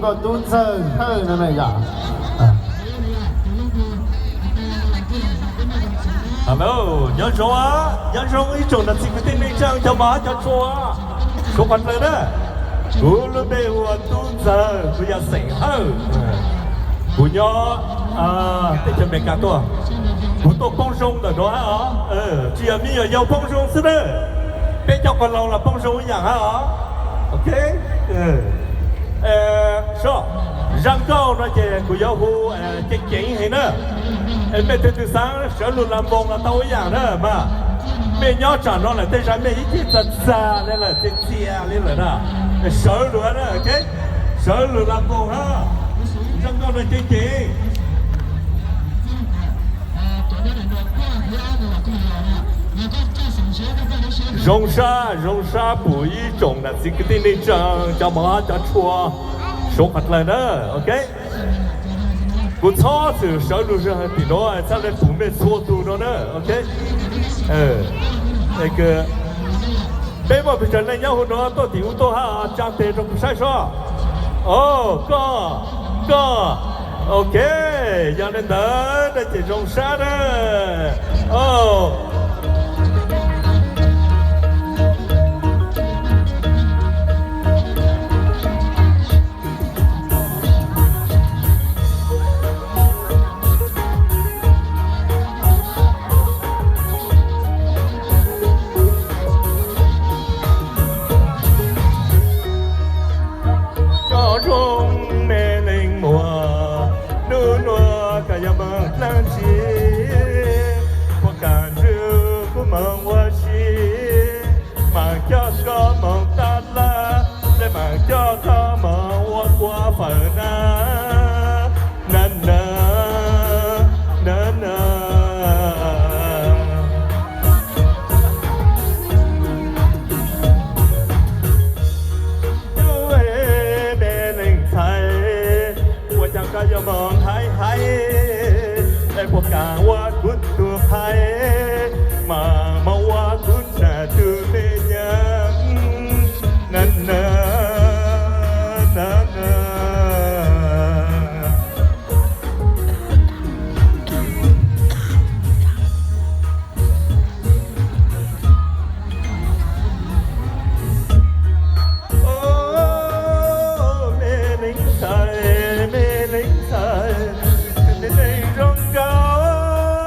Koj tub ntxawg thawj no na yom. Hello, nyob zoo, nyob zoo ib tsoom niam txiv kwv tij neej tsa cov mos cov tshua, suav qhov dlawg na. Kuv lub npe hu ua Tub Ntxawg, kuv yog xeem Hawj. Kuv nyob teb chaws Amelikas tuaj. Kuv tuaj poob zoo ntawm no hab os. Tsis yog me nyuam yaus poob zoo xwb na, peb cov quas laus los poob zoo ib yam hab os. Ok. Sob, zaj nkauj no ces kuv yuav hu ceev ceev heev na. Mej tug tug xaav sawv lug las voos los tau ib yam na mas. Mej nyob tsam no lawm tej zag mej ib ce txag txag le lawm, txia txia le lawm na. Sawv lug na, ok. Sawv lug las voos hab. Zaj nkauj no ceev ceev. Zoo sab, zoo sab pum ib tsoom niam txiv kwv tij neej tsa cov mos cov tshua, suav qhov dlawg na, ok. Kuv txhob txwm sawv lug zog tim no txhaj le pum mej txhua tug no na, ok. Peb muaj pes tsawg leej nyob hauv no tuaj tim ub tuaj hab, tsa tes rau kuv saib sob. Koj, koj, ok, yog le ntawd no ces zoo sab na. Koj zoo me leej muam, nub nua koj yuav moog dlaab tsi, puas kaam nrug kuv moog ua si, maam coj koj moog tab laj, le maam coj koj moog ua kua fawm na, na na, na na. Tub me leej ntxhais, ua caag koj yuav moog haiv haiv, es puas kaam ua kuv tug haiv, maam moog ua kuv nam tug me nyab na na, na na. Me leej ntxhais, me leej ntxhais, neeg zoo nkauj,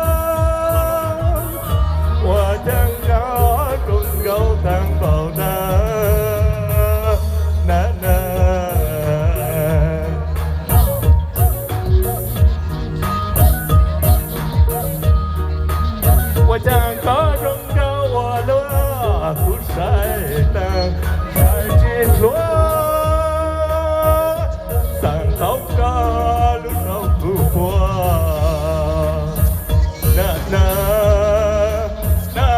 ua caag koj zoo nkauj taag npaum na, na na. Ua caag koj zoo nkauj ua luaj kuv saib taag, saib tsi hluas, xaav tau koj lub nub kuv puag na na, na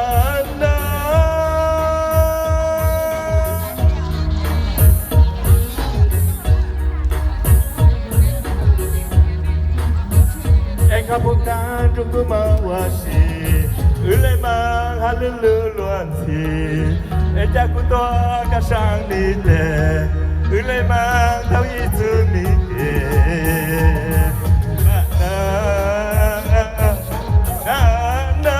na. Es koj puas kaam nrug kuv moog ua si, wb le maam hab lub lub luag ntxhi, es ca kuv tuaj koj saab mi tes, wb le maam tau ib txwm mi tes na na, na na.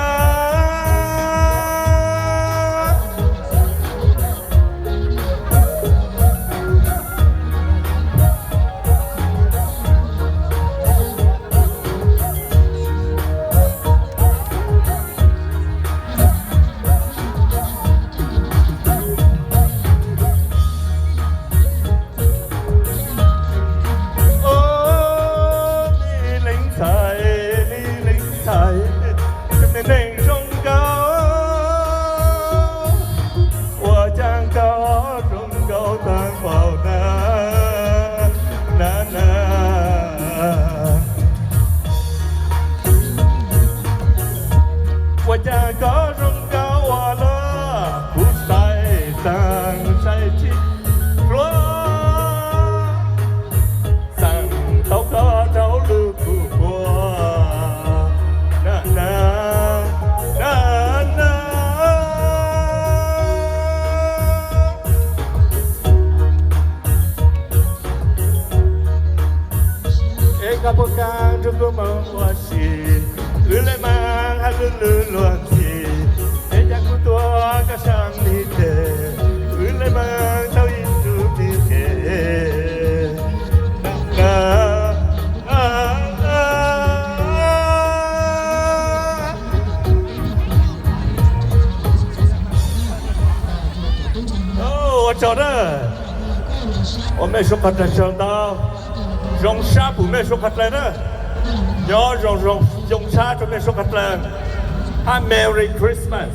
Koj puas kam nrog kuv mus ua si? Wb le mas hais lwm lwm luag ntxhi, es cas kuv tuaj koj sab lig teg. Wb le mas tau ib tug tib ke. Ua tsaug na. Ua mej suav qhov dlaag tsaug ntau. Zoo sab pum mej suav qhov dlaag na. Nyob zoo zoo, yoo sab rua mej suav qhov dlaag. Hab Merry Christmas.